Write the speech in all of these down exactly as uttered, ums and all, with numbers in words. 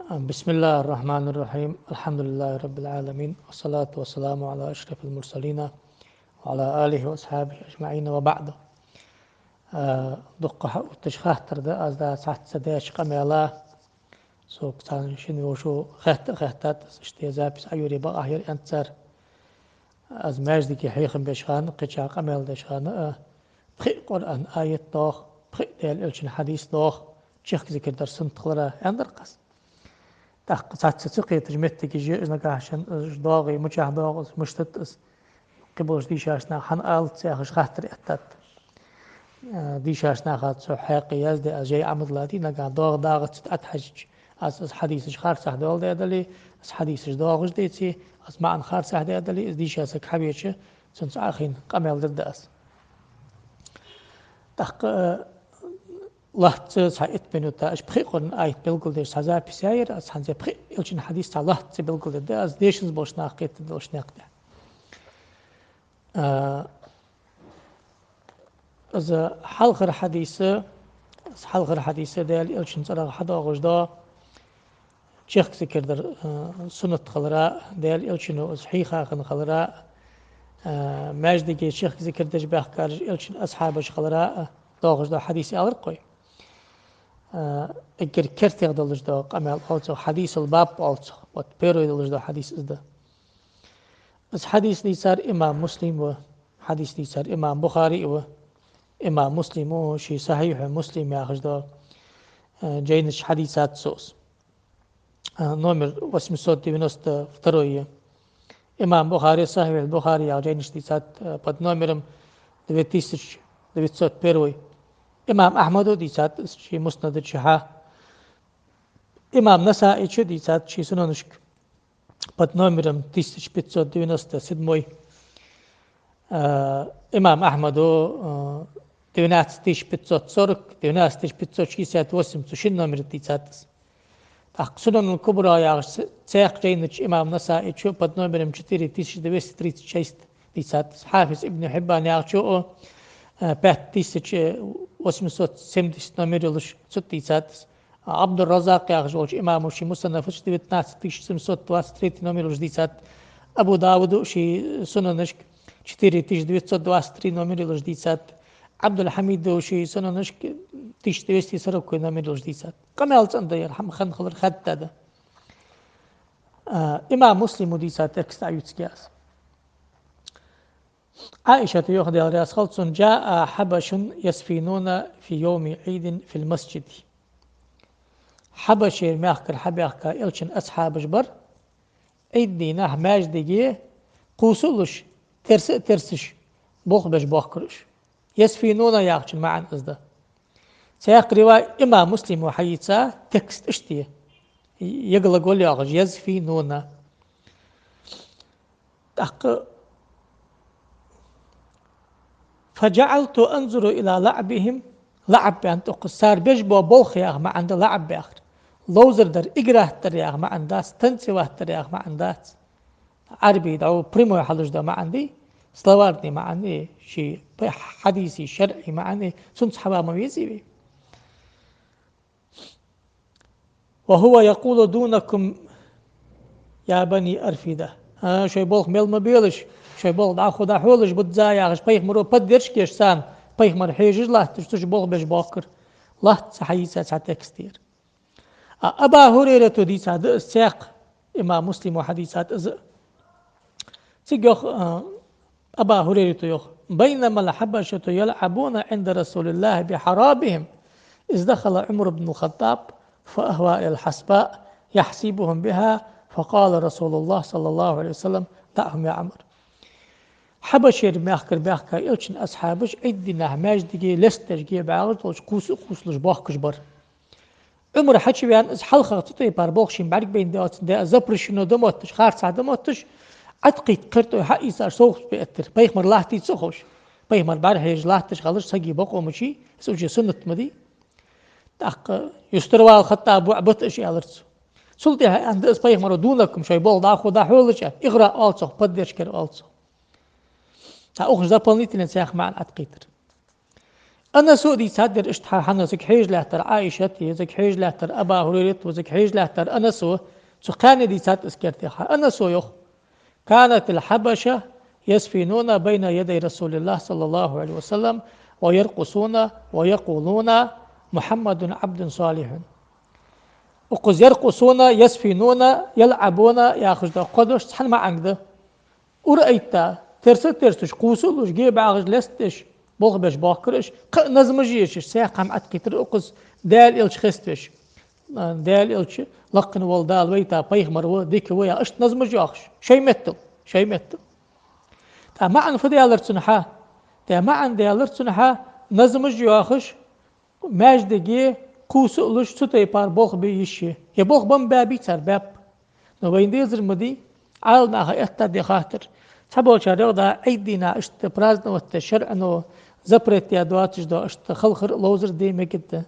بسم الله الرحمن الرحيم. الحمد لله رب العالمين. والصلاة والسلام على أشرف المرسلين وعلى آله وأصحابه أجمعين وبعد. А, дукха хьаотташ хаттар да, аз да цхьацца деш къамаьла. Со царна шин вошо хатта а хаттад, иштта запись Ӏайоре бакъахьа яр аьнна цар. Аз маьждиге хьехам беш хана, кхычахьа къамаьл деш хана, а, пхиъ Къуръан аят доагӀа, пхиъ Даьла Элчан хьадис доагӀа, чехка зикар дар суннат хилара, аьннадар-кх аз. ТӀаккха цхьацца ца кхеташ моттигаш я, из нагахьа санна из доагӀий, мичахьа доагӀа из, мишта да из, кхыболча дийшача наха хӀана алац яхаш хаттар эттад. Э, дийшача наха цу хьакъехьа яздаь, аз жай Ӏамадалла дий, нагахьа доагӀа-дагӀац тӀатхьажача, аз из хьадисаш харцахьа доаладаь дале, из хьадисаш доагӀаш деце, из маӀан харцахьа даь дале, из дийша саг хьавеча, цунца Ӏохайна къамаьл дергда аз. ТӀаккха, э, лоацца цхьа итт минута, аш пхиъ Къуръан аят белгалдеш цхьа запись яьяр, аз хӀанз пхиъ Элчан хьадис цхьа лоацца белгалдергда аз, дешанза болча наха кхетаргдолаш никъ тӀа. А, из хьалхара хьадис, из хьалхара хьадис Даьла Элчан цӀерагӀа хьадоагӀаш да, чехка зикар дар, а, суннат хилара, Даьла Элчано из хьийха хинна хилара, а, маьждиге чехка зикар деш баьхкараш Элчан асхьабаш хилара, а, доагӀаш да хьадис аьлар-кх вай. А, эггара кертера долаш да къамаьл оал цох, хьадисул баб оал цох, вот первый долаш да хьадис из да. Из хьадис дийцар имам Муслим ва, хьадис дийцар имам Бухари ва. Имам Муслима ший Сахьихь Муслим яхаш да, э, жайна чу хьадийцад цо из. Э, номер восемьсот девяносто второй я. Имам Бухари Сахьихь Бухари яхача жайна чу дийцад, э, под номером две тысячи девятьсот первый. Имам Ахьмада дийцад из ший Муснада чу хьа. Имам Насаичо дийцад ший Сунанашка под номером тысяча пятьсот девяносто седьмой. Э, имам Ахьмада, э, двенадцать тысяч пятьсот сорок, двенадцать тысяч пятьсот шестьдесят восемь, цу шин номер дийцад из. ТӀаккха Сунанул Кубра яхача цхьаькха жайна чу имам Насаичо под номером четыре тысячи двести тридцать шесть дийцад из. Хьафиз Ибн Хьиббан яхачо, э, пять тысяч восемьсот семьдесят номер йолаш цу тӀа дийцад из. Ӏабдурраззакъ яхаш волча имамо ший Мусаннафа чу девятнадцать тысяч семьсот двадцать третий номер йолаш дийцад. Абу Давуда ший Сунанашка четыре тысячи девятьсот двадцать три номер йолаш дийцад. Ӏабдул-Хьамида ший Сунанашка тысяча двести сороковый номер йолаш дийцад. Къамаьл цӀена да ер, хӀама хинна хилар хатта да. А, имам Муслима дийца текст Ӏаювцаргья аз. Ӏаишата йоах, Даьла раьза хилва цунна: جاء حبش يزفنون في يوم عيد في المسجد. Хьабашера мехкара хьабаьхка Элчан асхьабаш бар, Ӏийд дийнахьа маьждиге кхувсалуш, терса а терсаш, болх беш боахкар уж. يزفنون яхачун маӀан из да. Цхьаькха ривай имам Муслима хьаийца текст иштта я. Я глагол йоагӀаш, يزفنون. ТӀаккха فجعلت أنظر إلى لعبهم. ЛаӀаб аьнна тӀаккха цар беш бола болх яха маӀан да лаӀаб яхар. Ловзар дар, играть дар яха маӀан дац, танцевать дар яха маӀан дац. Ӏарбий дӀо прямой хьалуш да маӀан дий, словарный маӀан дий, ший пай-, хьадиси, шарӀи маӀан дий, цунца хьава ма везий вай. وهو يقول دونكم يا بني أرفدة. А, шоай болх мел ма белаш, шоай болх дӀахо дӀахьолаш, бузза яхаш, пайхамаро поддержка еш царна, пайхамар хьежаш латташ, цу чу болх беш боахкар. Лоацца хьаийца цхьа текст я ер. А Аба Хурайрата дийцад из цхьаькха, имам Муслима хьадийцад из. Цига йоах, а, Аба Хурайрата йоах: بينما الحبشة يلعبون عند رسول الله بحرابهم إذ دخل عمر بن الخطاب فأهوى إلى الحصباء يحصبهم بها فقال رسول الله صلى الله عليه وسلم: دعهم يا عمر. Хьабашера мехкара баьхка Элчан асхьабаш Ӏийд дийнахьа маьждиге лесташ гебагӀаш долча кхувса а кхувсалуш боахкаш бар. Ӏумар хьачувена, из хьалхагӀа цу тайпара болх шийна бӀаргабайна доацаш, де а запрещено да мотташ, харцахьа да мотташ, Ӏаткхийтта кхертӀой хьаийца совгӀаташ бе эттар, пайхамар латтий ца ховш. Пайхамар бӀарахьежаш латташ хилча сага бокъо ма бий, из уже суннат ма дий. ТӀаккха юстарвала хатта буӀ бат аша аьлар цо. Цул тӀехьа аьннад из пайхамаро: دونكم, шоай болх дӀахо дӀахьолаш, игра оал цох, поддержка яр оал цох. ТӀаккха укхаза дополнительно цхьаькха маӀан Ӏаткхийтар. Анаса дийцад ер иштта хьа, хӀана, цига хьежа латтар Ӏайшат, е цига хьежа латтар Аба Хурайрат, е цига хьежа латтар Анаса, цу кхаьнне дийцад из керте хьа. Анаса йоах: كانت الحبشة يزفنون بين يدي رسول الله صلى الله عليه وسلم ويرقصون ويقولون: محمد عبد صالح. Укхаза يرقصون، يزفنون، يلعبون яхаш да кхо дош цхьан маӀанга да. Ура айта, терса а терсаш, кхувса а луш, гебагӀаш, лесташ, болх беш бохкар уж, кхы а назмаш ешаш, сехьа хӀама Ӏаткхийтар укхаза, Даьла Элча хеставеш. Даьла Элча лакхвенна вола Дала вайта, пайхамар ва, дика ва яхаш, иштта назмаш йоахаш. Шоай меттала, шоай меттала. ТӀаккха маӀан фу даьлар цун хьа? ТӀаккха маӀан даьлар цун хьа, назмаш йоахаш, маьждиге кхувса а луш, цу тайпара болх бе йиш я. Е болх ба-м, баьбий цар, баьб. Но вайна дезар ма дий, Ӏаламнаха этта де хаттар. Цхьаболчар йоах, да, Ӏийд дийнахьа иштта праздновать де шарӀо запрет даь доацаш да, иштта халхар а ловзар а де мегаргда.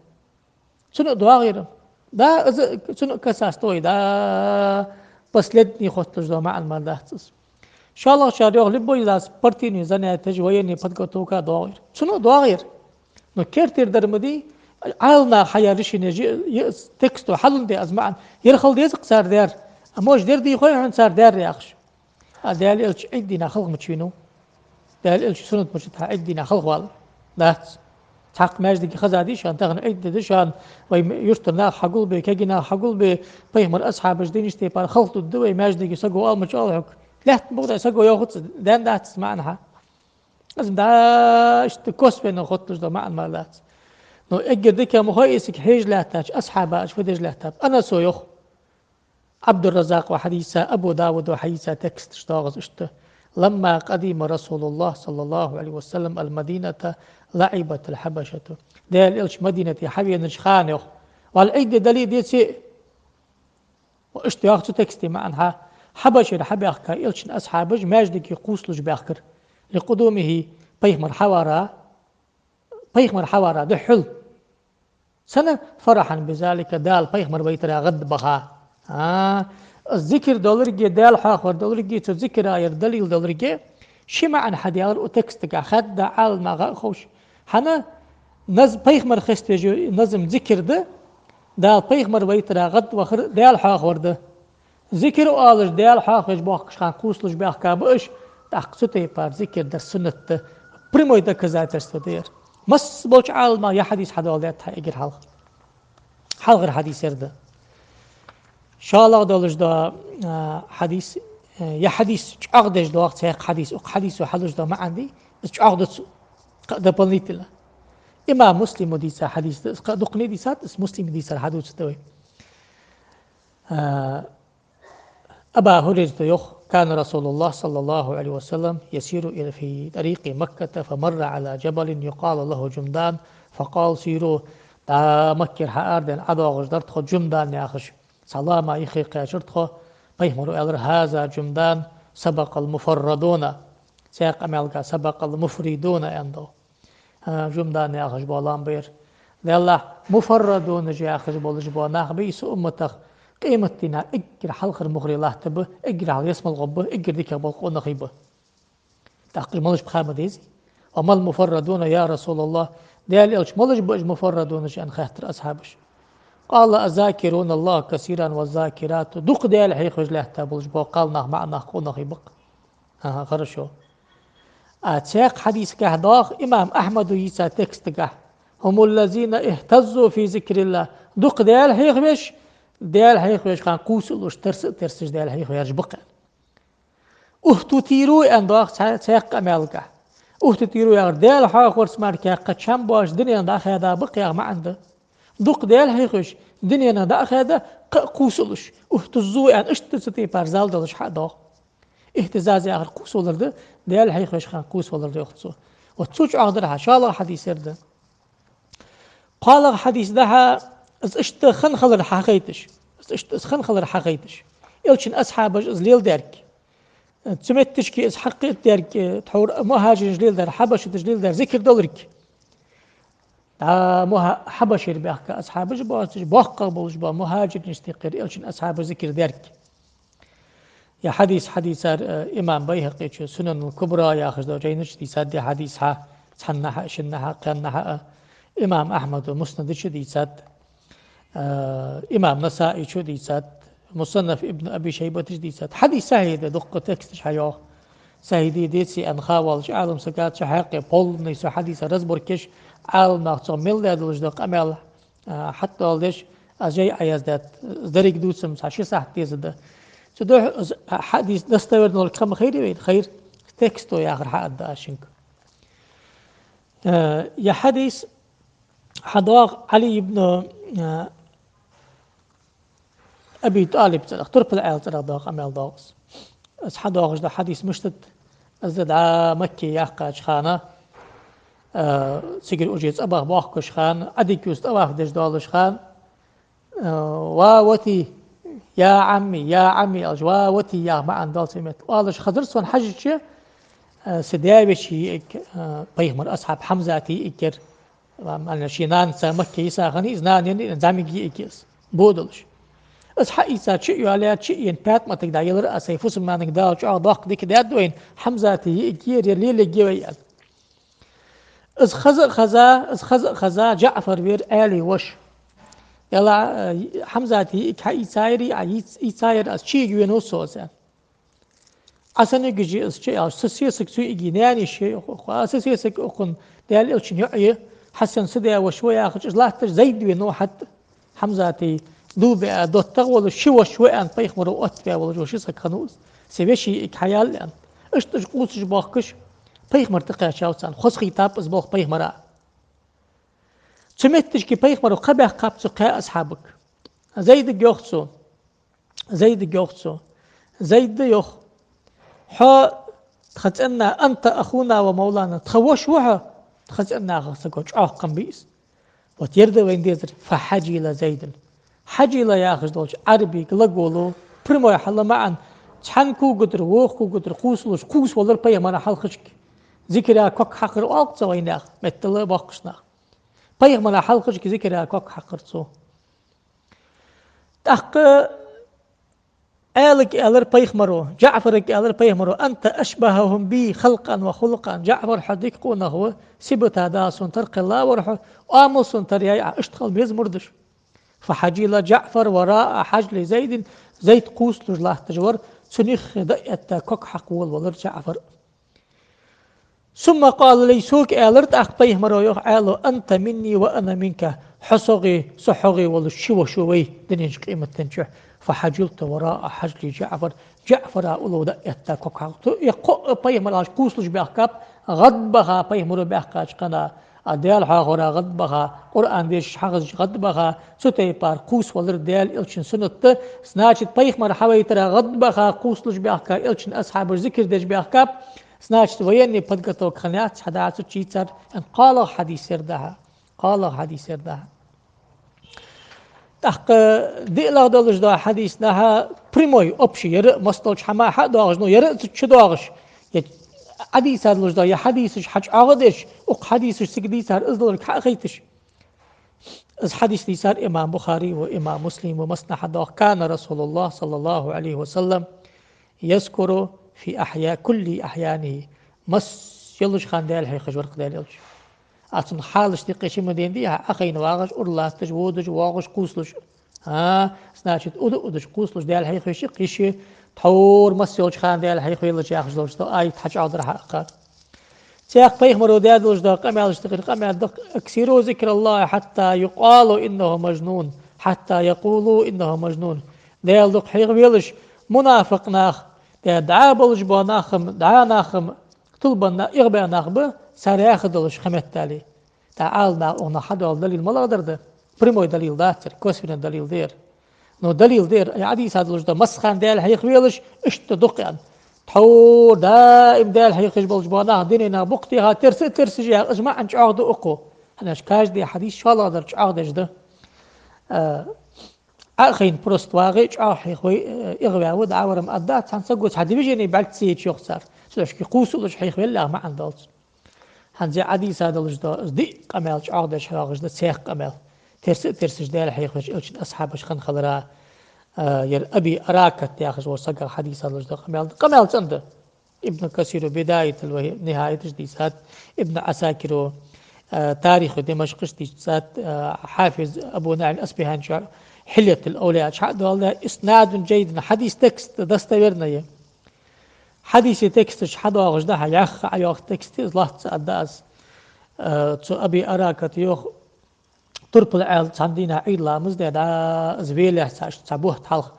Цунна а доагӀа ер. Да, из цунна а касается, да, последний хотталуш да маӀан мара дац из. ШоллагӀчар йоах, любой из партийный занятеш, военный подготовка доагӀа ер. Цунна а доагӀа ер. Но кертера дар ма дий, Ӏаламнаха хьаяь решени я, я тексто хьалун де аз маӀан. Ер хила деза-кх цар даьр. А может, ер дийхой хьона цар даьр яхаш. А Даьла Элча Ӏийд дийнахьа халха ма чувенав. Даьла Элча суннат ма дац хьа Ӏийд дийнахьа халха вала. Дац. Цхьаккха маьждиге хезадий шоана, тахан Ӏийд ди да шоана, вай юртара нах хьагулбе, кегий нах хьагулбе, пайхамара асхьабаша дийнача тайпара халха дудда вай, маьждиге саго оал ма чӀоагӀа хьога. Лаьтта букъа саго йоахац, даьннадац из маӀан хьа. Из да иштта косвенна хотталуш да маӀан мара дац. Но эггара дика ма хой из, цига хьежа латтача асхьабаша фу деш латтаб. Анаса йоах. Ӏабдурраззакъа хьадийца, Абу Давуда хьадийца тексташ доагӀа из иштта: لما قدم رسول الله صلى الله عليه وسلم المدينة لعبت الحبشة. Даьла Элча Мадинате хьавенача хана йоах. Валла Ӏийд ди дале а, деце а, ва иштта йоах цу тексте маӀан хьа, хьабашера хьабаьхка Элчан асхьабаш маьждиге кхувсалуш баьхкар. لقدومه, пайхамар хьавара, пайхамар хьавара духьал. Сенна? فرحا بذلك, Дала пайхамар вайтара гӀадбаха. А, зикар долга, Даьла хьоахавар долга, цу зикара ер далил долга, ши маӀан хьадаьлар укх текстага, хадда Ӏаламнаха а ховш. ХӀана? Наз-, пайхамар хеставеш назам зикар да, Дала пайхамар вайтара гӀадвахар Даьла хьоахавар да. Зикар оалаш, Даьла хьоахавеш бохкаш хана кхувсалуш баьхка ба уж, тӀаккха цу тайпара зикар дар суннат да, прямой доказательство да ер. Масса болча Ӏаламнаха ер хьадис хьадоаладаьд хьа эггара хьалха. Хьалхара хьадис ер да. ШоллагӀа долаш да, а, хьадис, э, ер хьадис чӀоагӀдеш доагӀа цхьаькха хьадис, укх хьадисо хьалуш да маӀан дий, из чӀоагӀду цо, кхы дополнительно. Имам Муслима дийца хьадис да из, кхы дукхане дийцад из, Муслима дийцар хьадувцаргда вай. А, Аба Хурайрата йоах: كان رسول الله صلى الله عليه وسلم يسير إلى، في طريق مكة فمر على جبل يقال له جمدان فقال: سيروا. ДӀа Маккера хьаарадаьнна ӀодоагӀаш дар тхо Джумдан яхаш. Цхьа лома юхе кхаьчар тхо, пайхамаро аьлар: هذا جمدان سبق المفردون. Цхьаькха къамаьлга سبق المفردون аьнна да. А, Джумдан яхаш бола лома ба ер. Деллахь, муфаррадунаш яхаш болаш бола нах бий са умматах, къематдийнахьа эггара хьалхара мухӀаре латтаргба, эггара хьалха ялсмала гӀоргба, эггара дикагӀа бола къонахий ба. ТӀаккха уж малаш ба ха ма дезий? وما المفردون يا رسول الله؟ Даьла Элча, малаш ба уж муфаррадунаш аьнна хаьттар асхьабаша. قال: الذاكرون الله كثيرا والذاكرات. Дукха Даьла хьехавеш лаьтта болаш бола кхалнах, маӀа нах, къонахий ба-кх. Аха, хорошо. А цхьаькха хьадисагахь доагӀа, имам Ахьмада йийца текстагахь: هم الذين اهتزوا في ذكر الله. Дукха Даьла хьехавеш, Даьла хьехавеш хана кхувса а луш, терса а терсаш Даьла хьехавеш ба-кх. اهتتروا аьнна доагӀа цхьа-, цхьаькха къамаьлгахь. اهتتروا яхар Даьла хьоахаварца мара кхы чам боацаш дунен дӀа а хаьда ба-кх яха маӀан да. Дукха Даьла хьехавеш, дунен дӀа а хаьда, кхы а кхувса а луш. اهتزوا аьнна, иштта цу тайпара зал долаш хьа а доагӀа. Ихтизаз яхар кхувсавалар да, Даьла хьехавеш хана кхувсавалар да йоах цо. Вот цо чӀоагӀдар хьа, шоллагӀа хьадис ер да. КхоалагӀа хьадис да хьа, из иштта хинна хилар хьахайташ. Из иштта из хинна хилар хьахайташ. Элчан асхьабаша из леладаьрг. Цу метташка из хьакхийтта даьрг, тхьовра мухӀажираш леладаьр, хьабашиташа леладаьр зикар долга. ДӀа мухӀа-, хьабашера баьхка асхьабаш боацаш, боккхагӀа болаш бола мухӀажирашта юкъера Элчан асхьабаша зикар даьрг. Ер хьадис хьадийцар, э, имам БайхӀакъечо Сунанул Кубра яхаш дола жайна чу дийцад ер хьадис хьа, цхьаннахьа а, шиннахьа а, кхаьннахьа а. Имам Ахьмада Муснада чу дийцад, а, имам Насаи чу дийцад, Мусаннаф Ибн Аби Шайбата чу дийцад. Хьадис сахьихь да, дукха тексташ хьайоагӀа. Сахьихь дий, деций аьнна ха волча Ӏалам сага цу хьакъехьа полный цу хьадиса разборка еш, Ӏаламнаха цох мел даь долаш да къамаьл, а, хьатӀадоаладеш, аз жай Ӏояздаьд, деррига дувцам цхьа ши сахьат деза да. Цудухьа из хьадис достоверно волга хӀама хайра вайна, хайра, тексто яхар хьааргда аз шуга. Э, ер хьадис хьадоагӀа Ӏали ибн, э, Аби ТӀалиб цӀерагӀа, Турпал Ӏаьлий цӀерагӀа доагӀа, къамаьл доагӀа из. Из хьадоагӀаш да хьадис мишта да, из да дӀа Макка яьккхача хана, э, цигара уже цӀабаха боахкаш хана, Ӏадика ювца тӀаваф деш долаш хана, э, «ва вати, я Ӏамми, я Ӏамми» аьлча, «ва вати» яха маӀан долаш цу метте. Оалаш хазар сона хьажача, э, са даь-веший йиӀиг, э, пайхамара асхьаб Хьамзата йиӀиг яр, ва, маӀан, ший нанаца Макка йиса хиннай из, нанан зӀамига йиӀиг я из, бодалаш. Из хьаийца чу а йоалаяь, чу а ена, ПаьтӀаматага дӀаелар аз, сай фусам-нанага Дала чӀоагӀа доккха дика даьд вайна, Хьамзата йиӀиг я ер, лелаергья вай аьнна. Из хаза а хеза, из хаза а хеза, ДжаӀфар вар Ӏаьлий воша. Ӏаьла, э, Хьамзата йиӀиг хьаийцаяр, а, ийц-, ийцаяр аз, чуйига венав со из аьнна. Ӏа сенна йиӀиг я из чу аьлча, са сесаг цу йиӀига я, наьна йиша я укхун, укхун, а, са сесаг укхун Даьла Элчан йоӀ я, Хьасан са даь-воша ва яхача, из латташ Зайд венав хьатӀа. Хьамзата дув биа доттагӀа волаш, ши воша ва аьнна, пайхамаро оттаваь волаш вола ши саг хиннав из. Са веший йиӀиг хьаяьлар аьнна. Иштта уж къувсаш боахкаш, пайхамар тӀакхаьчав царна. Хоза хийтаб из болх пайхамара. Цу метташка пайхамаро кхаъ баьккхаб цу кхаь асхьабага. Зайдага йоах цо. Зайдага йоах цо. Зайда йоах: «Хьо тха цӀен-нана, анта ахуна ва мавлана, тха воша ва хьо, тха цӀен-нана, саго чӀоагӀа кхаъ бий из». Вот ер да вайна дезар: «Фахьажилла Зайдун». Хьажилла яхаш долча Ӏарбий глаголо прямой хьал маӀан: цхьан когадар воха когадар кхувсалуш, кхувсавалар пайхамара хьалхашка. Зикара ког хьакхар оал-кх цох вайнаьха, меттала боахкача наха. Пайхамара хьалхашка зикара ког хьакхар цо. ТӀаккха Ӏаьлага аьлар пайхамаро, ДжаӀфарага аьлар пайхамаро: «Анта ашбахахум би халкъан ва хулукъан». ДжаӀфар, хьо дика къонах ва, сибата Дала сона тара кхелла вар хьо, оамал сона тара яьй Ӏа, иштта хила беза мурдаш. Фахьажилла ДжаӀфар вараа хьажли Зайдин, Зайд кхувсалуш латташ вар, цун юххе дӀаэтта ког хьакха волавелар ДжаӀфар. Сумма къала ли, сога аьлар тӀаккха пайхамаро, йоах Ӏаьлас: «Анта минни ва ана минка». Хьо согӀий, со хьогӀий волаш ши воша ва вай дунен чу, къематден чу. Фахьажилту вараа хьажли ДжаӀфар. ДжаӀфара уллув дӀаэтта ког хьакха. Ер кхоъ пайхамара хьалха кхувсалуш баьхкаб, гӀадбаха пайхамаро баьккхача хана. А Даьла хьоахавара гӀадбаха, Къуръан дешаш хьахезача гӀадбаха, цу тайпара кхувсавалар Даьла Элчан суннат да. Значит, пайхамар хьавайтара гӀадбаха кхувсалуш баьхка, Элчан асхьабаш зикар деш баьхкаб, значит, военный подготовка хиннаяц, хьадацар чийцар, аьнна, кхоалагӀа хьадис ер да хьа. КхоалагӀа хьадис ер да хьа. ТӀаккха диълагӀа долаш да хьадис да хьа, прямой, общий, ер а массадолча хӀаман хьа а доагӀаш, ну, ер а цу чу доагӀаш. Ер Ӏодийца долаш да, ер хьадисаш хьачӀоагӀдеш, укх хьадисаш цига дийцар из долга хьа а хайташ. Из хьадис дийцар имам Бухари ва имам Муслим ва массанахьа доагӀа: «كان رسول الله صلى الله عليه وسلم يذكر في أحيا-، كل أحيانه». Масса йолча хана Даьла хьехаш вар-кх Даьла Элча. А цун хьалаш дикъе ши ма ден дий, Ӏохайна вагӀаш, ура латташ, водаш, воагӀаш, кхувсалуш. А, значит, уда а удаш, кхувсалуш Даьла хьехавеш я-кх йиш. Тхьовра масса йолча хана Даьла хьехавелча яхаш долча аят хьачӀоагӀдар хьа а кхы. Цхьаькха пайхамаро даь долаш да къамаьлаш тӀехьара къамаьл да-кх: «أكثروا ذكر الله حتى يقال إنه مجنون، حتى يقولوا إنه مجنون». Даьла дукха хьехавелаш, мунафикъ нах, дӀа болаш бола нах-м, дӀа нах-м, тилбенна, эгӀабаь нах ба, цар яхар долаш хӀама меттел. ТӀаккха Ӏаламнаха укхунах хьадоаладаь далил малагӀдар да? Прямой далил дацар, косвенный далил да ер. Но далил да ер, ер хьадис долаш да, массахана Даьла хьехавелаш, иштта дукха аьнна. Тхьовра даим Даьла хьехаш болаш бола нах, дунен нах букъ теха терса а терсаш яхаш, из маӀан чӀоагӀа да укхо. ХӀана аьлча каждый хьадис шоллагӀдар чӀоагӀдеш да. А, Ӏохайна просто вагӀе, чӀоагӀа хьехаве, э, эгӀаваь ва, дӀавар-м аргдац, цхьан саго цхьа движени бӀарга ца еча, йоах цар. Цудухьа кхувсалуш хьехавеллех маӀан долаш. ХӀанз ер Ӏодийца долаш да, из диъ къамаьл чӀоагӀдеш хьоагӀаш да цхьаькха къамаьл. Терса а терсаш Даьла хьехавеча Элчан асхьабаш хинна хилара, а, ер Аби Аракат яхаш волча сагах хьадийца долаш да къамаьл. Къамаьл цӀена да. Ибн Касира «Бидаятул ва Нихаяташ» дийцад, Ибн Ӏасакира Э, тариху Димашкъ чу дийцад, э, Хьафиз Абу НуӀайм АсбахӀани чу Хьильятуль-Авлия чу хьадоаладаь, иснадун джаййидун, хьадис текст достоверный я. Хьадиса тексташ хьадоагӀаш да хьа, яхха ӀайоагӀа текст, из лоацца аргда аз. Э, цу Аби Араката йоах, турпал Ӏаьлас цхьан дийнахьа Ӏуйра ламаз даь, дӀа из велехь цхьа, цхьа бутт хьалха,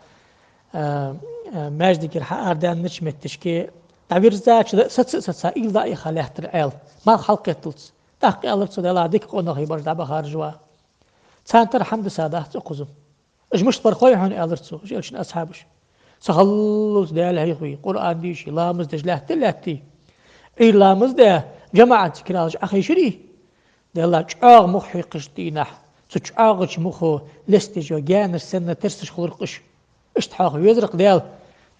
э, э, маьждигера хьаарадаьннача метташка дӀавийрзача, саца а саца, уйла дӀа а яьха лаьттар Ӏаьла, малх хьалкхетталца. ТӀаккха аьлар цо: «Делахь, дика къонахий бар уж дӀабахараш ва. Царна тара хӀама дисадац укхаза». «Уж мишта бар хой хьона?» — аьлар цо, уж Элчан асхьабаш. «Ца хиллалца Даьла хьехаве, Къуръан дийше, ламаз деш лаьттий, лаьттий. Ӏуйра ламаз даь, джамаӀат зикар луш Ӏохайшарий? Делахь, чӀоагӀа мух хьекхаш дийнахьа, цу чӀоагӀача мухо лесташ йола гаьнаш санна терсаш хулар-кх уж. Иштта хьоаха везар-кх Даьла».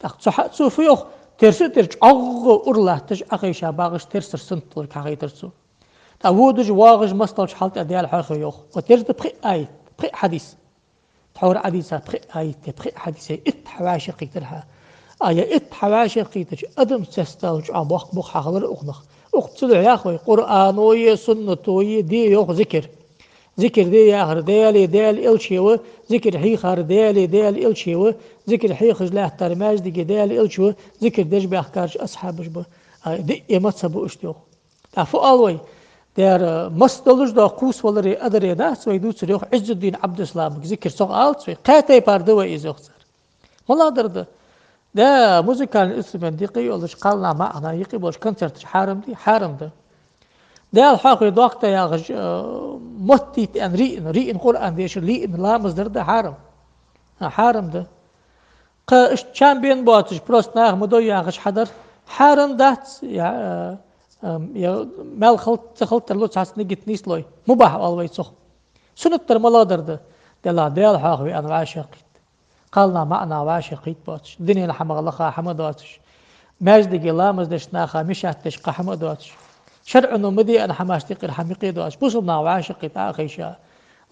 ТӀаккха цу хьа-, цо фу йоах, терса а тер, чӀоагӀа ура латташ Ӏохайша багӀаш терсар суннат долга хьахайтар цо. ТӀаккха водаш, воагӀаш, массадолча хьал тӀа Даьла хьоахаве йоах. Укх терза да пхиъ аят, пхиъ хьадис. Тхьовра Ӏодийца пхиъ аят, пхиъ хьадис, итт хьа вӀашагӀкхийттар хьа. А е итт хьа вӀашагӀкхийттача, адамца цецдаллалца чӀоагӀа боккха мух хьахилар укхунах. Укх цу духьа яхой, Къуръано а, суннато а де йоах зикар. Зикар де яхар Даьла а, Даьла Элча а ва, зикар хьийхар Даьла а, Даьла Элча а ва, зикар хьехаш лаьттар маьждиге Даьла Элча а ва, зикар деш баьхкараш асхьабаш ба. А, диъ мазхӀаб ба иштта йоах. ТӀаккха фу оал вай? Дера, мас долаш дола кхувсаваларе а, адаре а дац вай дувцар, йоах, Ӏиззуддин Ӏабдуссаламага зикар цох оалац вай, кхаь тайпара да вай из, йоах цар. МалагӀа дар да? Да, музыкальный инструмент юкъе йолаш, кхалнаьха, маӀанаьха юкъе болаш концерташ хьарам дий? Хьарам да. Даьла хьоахаве дохк да яхаш, э, моттийта аьнна риъна, риъна Къуръан дешар, лиъна ламаз дар да хьарам. А, хьарам да. Кхы иштта чам бена боацаш, просто наха ма дой яхаш хьадар хьарам дац, я, э, э, я маьл хилт-, ца хилийтарло цхьацца нигат нийслой. Мубахь оал вай цох. Суннат дар малагӀа дар да? Делахь, Даьла хьоахаве аьнна вӀашагӀкхийтта. Кхалнаьха, маӀанаьха вӀашагӀкхийтта боацаш, дунен хӀамах лаха хӀама доацаш, маьждиге ламаз деш наха мешать деш кхы хӀама доацаш, шарӀо ма де аьнна хӀамашта юкъера хӀама юкъе доацаш, бусалба наха вӀашагӀкхийтта Ӏохайша,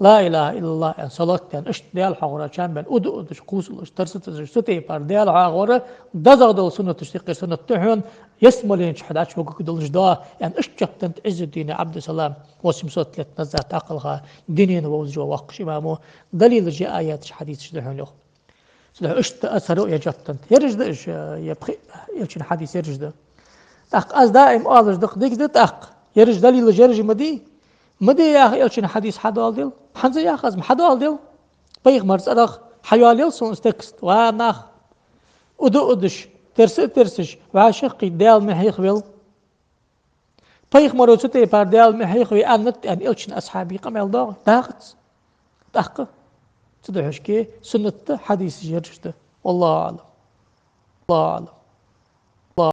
ла илахӀа иллаллахӀ аьнна, салот даьнна, иштта Даьла хьоахавара чам бена, уду удаш, кхувсалуш, терса а терсаш, цу тайпара Даьла хьоахавар дезагӀа дола суннаташта юкъера суннат да хьона, ялсмален чу хьо дӀачу вугаргдолаш да, аьнна, иштта жоп деннад Ӏиззуддин Ӏабдуссалама, восемьсот лет назад тӀаккха хьалха дунен вовзаш вола воккхача имамо, далилаш а, аяташ а, хьадисаш а да хьона, йоах. Цудухьа иштта асхьабо а е жоп деннад. Ераш да уж, э, е пхиъ Элчан хьадис ераш да. ТӀаккха аз даим оалаш да-кх, дика да тӀаккха. Ераш далилаш ераш ма дий. Ма де яха Элчан хьадис хьадоаладел. ХӀанз а йоах аз, ма хьадоаладел. Пайхамара цӀерах хьайоалаяьй сона из текст. Ва нах, уду удаш, терса а терсаш, вӀашагӀкхийтта Даьла ма хьехавел. Пайхамаро цу тайпара Даьла ма хьехаве аьннад аьнна, Элчан асхьабий къамаьл доагӀий? ДоагӀац. ТӀаккха цудухьа шке суннат да хьадисаш ераш да. ВаллахӀу аӀлам. ВаллахӀу аӀлам.